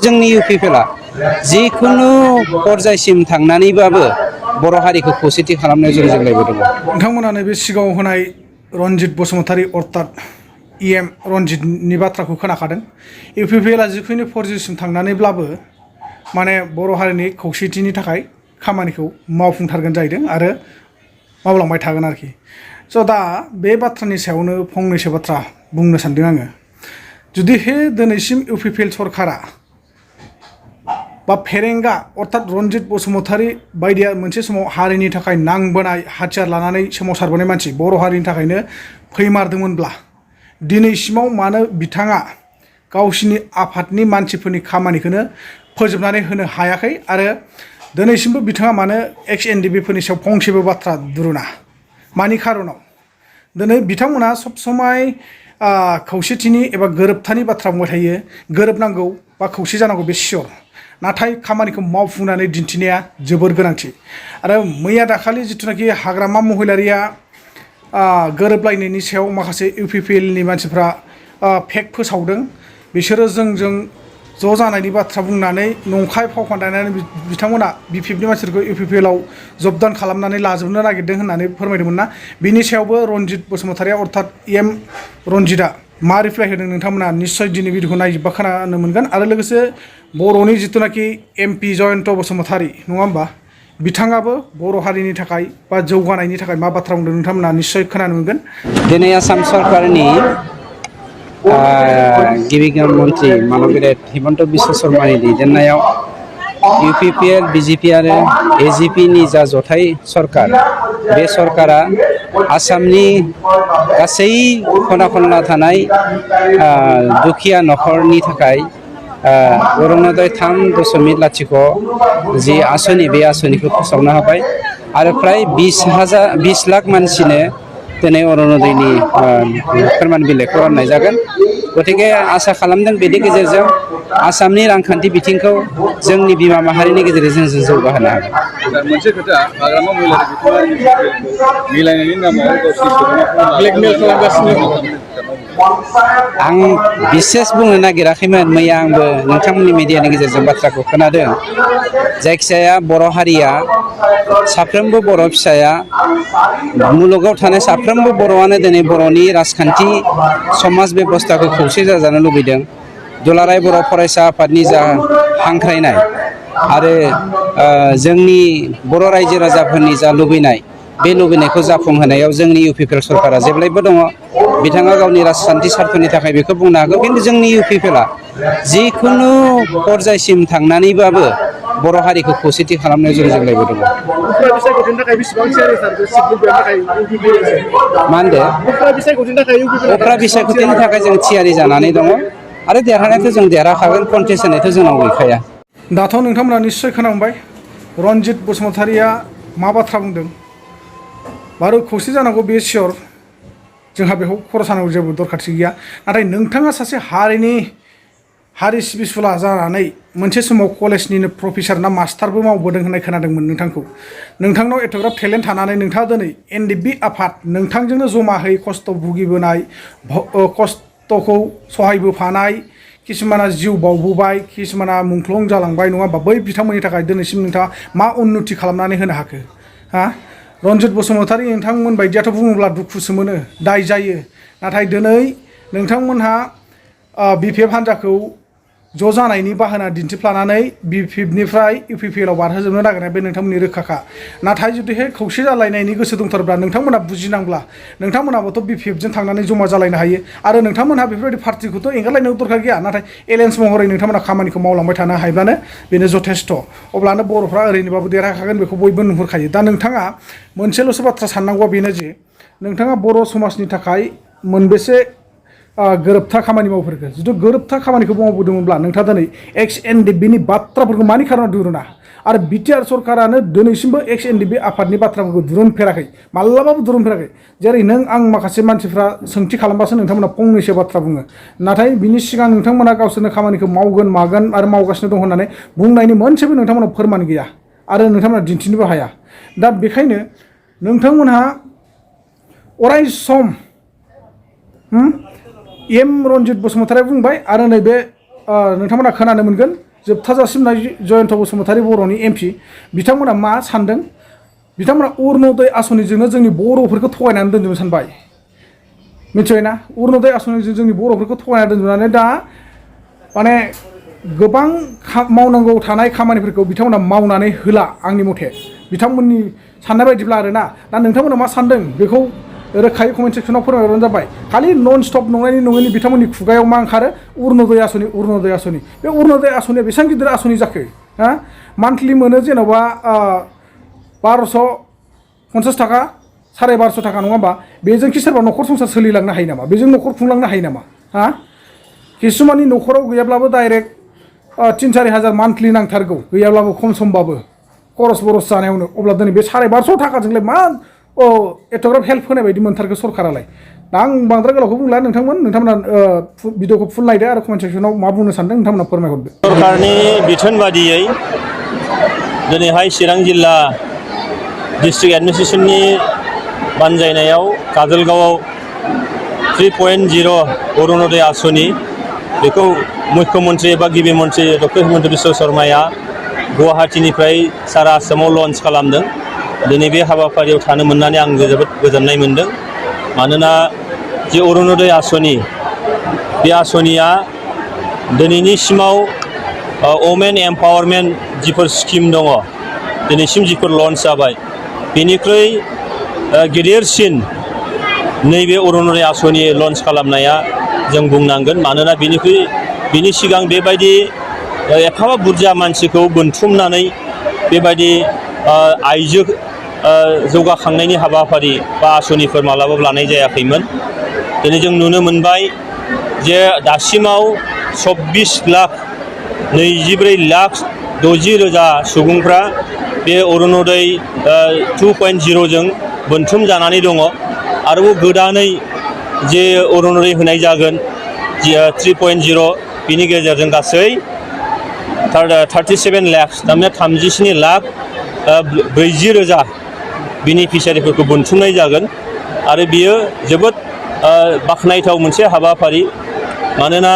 जोंनि इउपिपिएलआ जिखुनु पर्यायसिम थांनानैबाबो बर' हारिखौ खौसेथि खालामनायाव जों जेब्लायबो दङ। नोंथांमोना नैबे सिगाङाव होनाय रनजित बसुमतारी अर्थात इएम रनजितनि बाथ्राखौ खोनाखादों। इउपिपिएलआ जिखुनु पर्यायसिम थांनानैब्लाबो माने बर' हारिनि खौसेथिनि थाखाय खामानिखौ मावफुंथारगोन जाहैदों आरो मावलांबाय थागोन आरोखि। स' दा बे बाथ्रानि सायावनो फंनैसो बाथ्रा बुंनो सानदों आङो। जुदिहे दिनैसिम इउपिपिएल सरकारा बा फेरेंगा अर्थात रनजित बसुमतारी बायदिया मोनसे समाव हारिनि थाखाय नांबोनाय हाथियार लानानै सोमावसारबोनाय मानसि बर' हारिनि थाखायनो फैमारदोंमोनब्ला दिनैसिमाव मानो बिथाङा गावसिनि आफादनि मानसिफोरनि खामानिखौनो फोजोबनानै होनो हायाखै आरो दिनैसिमबो बिथाङा मानो XNDB फोरनि सायाव फंसेबो बाथ्रा दुरुना मानि खारनाव दिनै बिथांमोना सब समाय खौसेथिनि एबा गोरोबथानि बाथ्रा बुंबाय थायो। गोरोबनांगौ बा खौसे जानांगौ बे सियर, नाथाय खामानिखौ मावफुंनानै दिन्थिनाया जोबोर गोनांथि। आरो मैया दाखालि जिथुनाखि हाग्रामा महिलारिया गोरोबलायनायनि सायाव माखासे इउपिपिएलनि मानसिफ्रा फेक फोसावदों। बिसोरो जोंजों ज' जानायनि बाथ्रा बुंनानै नंखाय फाव फान्दायनानै बिथांमोना बिपिएफनि मानसिफोरखौ इउपिपिएलआव जबदान खालामनानै लाजोबनो नागिरदों होननानै फोरमायदोंमोन ना। बिनि सायावबो रनजित बसुमतारीया अर्थात इएम रनजितआ मा रिप्लाइ होदों नोंथांमोना निस्सय दिनै भिडिअखौ नायजोबबा खोनानो मोनगोन। आरो लोगोसे बर'नि जिथुनाखि MP जयन्त बसुमतारी नङा होमबा, बिथाङाबो बर' हारिनि थाखाय बा जौगानायनि थाखाय मा बाथ्रा बुंदों नोंथांमोना निस्सय खोनानो मोनगोन। दिनै आसाम सरकारनि गिबि मन्त्रि मानबिरेट हिमन्त बिश्व शर्मानि दैदेननायाव इउपिपिएल बिजेपि आरो एजिपि नि जा जथाय सरकार, बे सरकारा आसामनि गासै खना खनला थानाय दुखिया नखरनि थाखाय अरुणोदय 3.0 जि आसनि बे आसनिखौ फोसावनो हाबाय आरो फ्राय 20 लाख मानसिनो दिनै अरुणोदयनि फोरमान बिलाइखौ राननाय जागोन। गतिके आसा खालामदों बेनि गेजेरजों आसामनि रांखान्थि बिथिंखौ जोंनि बिमा माहारिनि गेजेरजों जों जौगाहोनो हागोन। मोनसे खोथा, हाग्रामा महिलारि बिथाङा मिलायनायनि नामाव गावसिनि सुबुंफोरखौ ब्लेकमेल खालामगासिनो दं। आं बिसेस बुंनो नागिराखैमोन, मैया आंबो नोंथांमोननि मिडियानि गेजेरजों बाथ्राखौ खोनादों। जायखिजाया बर' हारिया साफ्रोमबो बर' फिसाया मुलुगाव थानाय साफ्रोमबो बर'आनो दिनै बर'नि राजखान्थि समाज बेबस्थाखौ खौसे जाजानो लुबैदों। दुलाराय बर' फरायसा आफादनि जा हांख्रायनाय आरो जोंनि बर' रायजो राजाफोरनि जा लुबैनाय, बे लुबैनायखौ जाफुंहोनायाव जोंनि इउपिपिएल सरकारा जेब्लायबो दङ। बिथाङा गावनि राजखान्थि सार्थनि थाखाय बेखौ बुंनो हागौ, खिन्थु जोंनि इउपिपिएलआ जिखुनु पर्यायसिम थांनानैबाबो बर' हारिखौ खौसेथि खालामनायाव जों जेब्लायबो दङ। मा होनदो? उफ्रा बिसायख'थिनि थाखाय जों थियारि जानानै दङ आरो देरहानायाथ' जों देरहाखागोन, कन्टेस्ट होनायथ' जोंनाव गैखाया। दाथ' नोंथांमोना निस्सय खोनाबाय रनजित बसुमतारीया मा बाथ्रा बुंदों। बारु खौसे जानांगौ बे सियर, जोंहा बेखौ खर' सानांगौ जेबो दरखारथि गैया। नाथाय नोंथाङा सासे हारि सिबिसुला जानानै मोनसे समाव कलेजनिनो प्रफेसार ना मास्टारबो मावबोदों होननाय खोनादोंमोन नोंथांखौ। नोंथांनाव एथ'ग्राब टेलेन्ट थानानै नोंथाङा दिनै एनडिएफबि आफाद नोंथांजोंनो जमाहै खस्थ' भुगिबोनाय, खस्थ'खौ सहायबोफानाय, किसुमाना जिउ बावबोबाय, किसुमाना मुंख्लं जालांबाय नङा होमबा, बै बिथांमोननि थाखाय दिनैसिम नोंथाङा मा उन्नति खालामनानै होनो हाखो? रनजित बसुमतारी नोंथांमोन बायदियाथ' बुङोब्ला दुखुसो मोनो, दाय जायो। नाथाय दिनै नोंथांमोनहा बिपिएफ हान्जाखौ ज' जानायनि बाहाना दिन्थिफ्लानानै बिपिएफनिफ्राय इउपिपिएलआव बारहोजोबनो नागिरनाय बे नोंथांमोननि रोखाखा। नाथाय जुदिहाय खौसे जालायनायनि गोसो दंथारोब्ला नोंथांमोनहा बुजिनांब्ला नोंथांमोनहाबोथ' बिपिएफजों थांनानै जमा जालायनो हायो आरो नोंथांमोनहा बेफोरबायदि पार्टिखौथ' एंगारलायनो दरकार गैया। नाथाय एलायन्स महरै नोंथांमोनहा खामानिखौ मावलांबाय थानो हायोब्लानो बेनो जथेस्थ'। अब्लानो बर'फ्रा ओरैनोबाबो देरहाखागोन, बेखौ बयबो नुहुरखायो। दा नोंथाङा मोनसेल'सो बाथ्रा साननांगौआ बेनो जे नोंथाङा बर' समाजनि थाखाय मोनबेसे गोरोबथा खामानि मावफोरखो। जुदि गोरोबथा खामानिखौ मावबोदोंमोनब्ला नोंथाङा दिनै XNDB बाथ्राफोरखौ मानि खारनाव दिरुना आरो बिटिआर सरकारानो दिनैसिमबो XNDB आफादनि बाथ्राफोरखौ दिरुनफेराखै, माब्लाबाबो दिरुनफेराखै। जेरै नों आं माखासे मानसिफ्रा सोंथि खालामबासो नोंथांमोना फंनैसो बाथ्रा बुङो, नाथाय बिनि सिगां नोंथांमोना गावसोरनो खामानिखौ मावगोन मागोन आरो मावगासिनो दं होननानै बुंनायनि मोनसेबो नोंथांमोनाव फोरमान गैया आरो नोंथांमोना दिन्थिनोबो हाया। दा बेखायनो नोंथांमोनहा अराय सम एम रनजित बसुमतारीया बुंबाय आरो नैबे नोंथांमोना खोनानो मोनगोन जोबथाजासिमनाय जयन्त बसुमतारी बर'नि MP बिथांमोना मा सानदों बिथांमोना अरुणोदय आसनिजोंनो जोंनि बर'फोरखौ थगायनानै दोनजोबनो सानबाय मिथिबायना अरुणोदय आसनिजों जोंनि बर'फोरखौ थगायनानै दोनजोबनानै दा माने गोबां मावनांगौ थानाय खामानिफोरखौ बिथांमोना मावनानै होला आंनि मथे बिथांमोननि साननाय बायदिब्ला आरोना दा नोंथांमोना मा सानदों बेखौ रोखायै कमेन्ट सेक्सनाव फोरमायहरबानो जाबाय खालि नन स्टप नंनायनि नङैनि बिथांमोननि खुगायाव मा ओंखारो अरुणोदय आसनि अरुणोदय आसनि बे अरुणोदय आसनिया बेसेबां गिदिर आसनि जाखो हा मान्थलि मोनो जेन'बा 1250 थाखा 1250 थाखा नङा होमबा बेजोंखि सोरबा न'खर संसार सोलिलांनो हायो नामा बेजों न'खर खुंलांनो हायो नामा हा किसुमाननि न'खराव गैयाब्लाबो डाइरेक्ट 3-4 हाजार मान्थलि नांथारगौ गैयाब्लाबो खम समबाबो खरस बरस जानायावनो अब्ला दिनै बे 1250 थाखाजोंलाय मा एथ'ग्राफ हेल्प होनाय बायदि मोनथारगौ सरकारालाय दा आं बांद्राय गोलावखौ बुंला नोंथांमोना भिडिअखौ फुल नायदो आरो कमेन्ट सेक्सनाव मा बुंनो सानदों नोंथांमोना फोरमायहरदो सरकारनि बिथोन बादियै दिनैहाय चिरां जिल्ला डिस्ट्रिक्ट एडमिनिस्ट्रेसननि बानजायनायाव काजलगावआव 3.0 अरुणोदय आसनि बेखौ मुख्यमन्त्रि एबा गिबि मन्त्रि डक्टर हिमन्त बिश्व शर्माया गुवाहाटीनिफ्राय सारा आसामाव लन्च खालामदों दिनै बे हाबाफारियाव थानो मोननानै आं जोबोद गोजोननाय मोनदों मानोना जे अरुणोदय आसनि बे आसनिया दिनैनिसिमाव वमेन एम्पावारमेन्ट जिफोर स्किम दङ दिनैसिम जिफोर लन्च जाबाय बेनिख्रुइ गिदिरसिन नैबे अरुणोदय आसनि लन्च खालामनाया जों बुंनांगोन मानोना बिनि सिगां बेबायदि एफाबां बुरजा मानसिखौ बोनथुमनानै बेबायदि आइजो जौगाखांनायनि हाबाफारि बा आसनिफोर मालाबाबो लानाय जायाखैमोन दिनै जों नुनो मोनबाय जे दासिमाव 24,24,60,000 सुबुंफ्रा बे अरुणोदय 2.0 जों बोनथुम जानानै दङ आरोबाव गोदानै जे अरुणोदय होनाय जागोन 3.0 बिनि गेजेरजों गासै 37 लाख थारमाने 37,40,000 बेनिफिसियारिफोरखौ बोनथुमनाय जागोन आरो बियो जोबोद बाख्नायथाव मोनसे हाबाफारि मानोना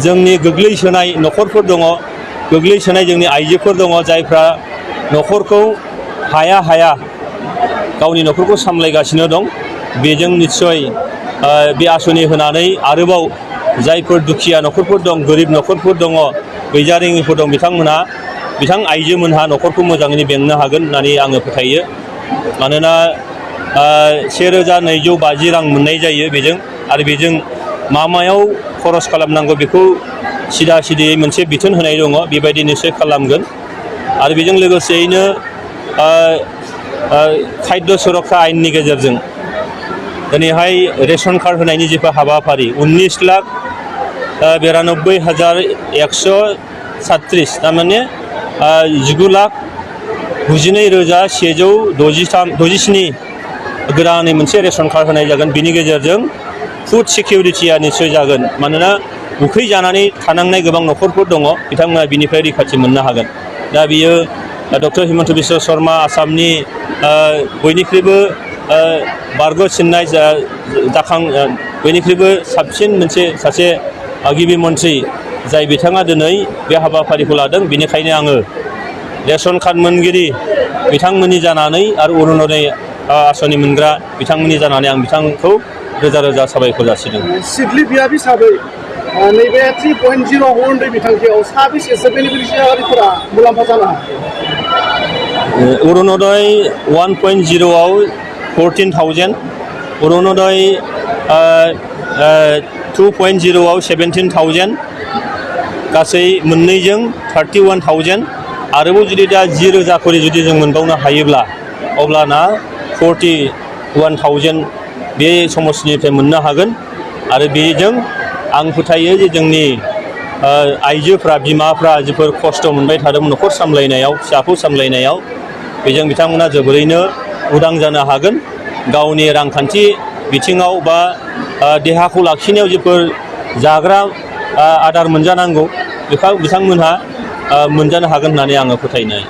जोंनि गोग्लैसोनाय न'खरफोर दङ गोग्लैसोनाय जोंनि आइजोफोर दङ जायफ्रा न'खरखौ हाया गावनि न'खरखौ सामलायगासिनो दं बेजों निस्सय बे आसनि होनानै आरोबाव जायफोर दुखिया न'खरफोर दं गोरिब न'खरफोर दङ गैजारोङिफोर दं बिथां आइजोमोनहा न'खरखौ मोजाङैनो बेंनो हागोन होननानै आङो फोथायो मानोना 1,250 रां मोननाय जायो बेजों आरो बेजों मायाव खरस खालामनांगौ बेखौ सिदा-सिदियै मोनसे बिथोन होनाय दङ बेबायदि निस्सय खालामगोन आरो बेजों लोगोसेयैनो खाद्य सुरक्षा आयेननि गेजेरजों दिनैहाय रेशन कार्ड होनायनि जेफोर हाबाफारि 19,92,136 थारमाने 19,92,167 गोदानै मोनसे रेशन कार्ड होनाय जागोन बिनि गेजेरजों फुड सिकिउरिटिया निस्सय जागोन मानोना उखै जानानै थानांनाय गोबां न'खरफोर दङ बिथांमोना बिनिफ्राय रैखाथि मोननो हागोन दा बियो डक्टर हिमन्त बिश्व शर्मा आसामनि बयनिख्रुइबो बारग'सिननाय बयनिख्रुइबो साबसिन सासे गिबि मन्त्रि जाय बिथाङा दिनै बे हाबाफारिखौ लादों बेनिखायनो आङो रेशन कार्ड मोनगिरि बिथांमोननि जानानै आरो अरुणोदय आसनि मोनग्रा बिथांमोननि जानानै आं बिथांखौ रोजा रोजा साबायखर जासिदों सिडली बियाब हिसाबै नैबे 3.0 अरुणोदय बिथांखियाव साबेसेसो बेनिफिसियारिफोरा मुलाम्फा जानो हायो अरुणोदय 1.0 आव 14,000 अरुणोदय 2.0 आव 17,000 गासै मोननैजों 31,000 आरोबाव जुदि दा 10,000 खरि जुदि जों मोनबावनो हायोब्ला अब्लाना 41,000 बे समस्थिनिफ्राय मोननो हागोन आरो बेजों आं फोथायो जे जोंनि आइजोफ्रा बिमाफ्रा जिफोर खस्थ' मोनबाय थादोंमोन न'खर सामलायनायाव फिसाखौ सामलायनायाव बेजों बिथांमोना जोबोरैनो उदां जानो हागोन गावनि रांखान्थि बिथिङाव बा देहाखौ लाखिनायाव जिफोर जाग्रा आदार मोनजानांगौ बेखौ बिथांमोनहा मोनजानो हागोन होननानै आङो फोथायनाय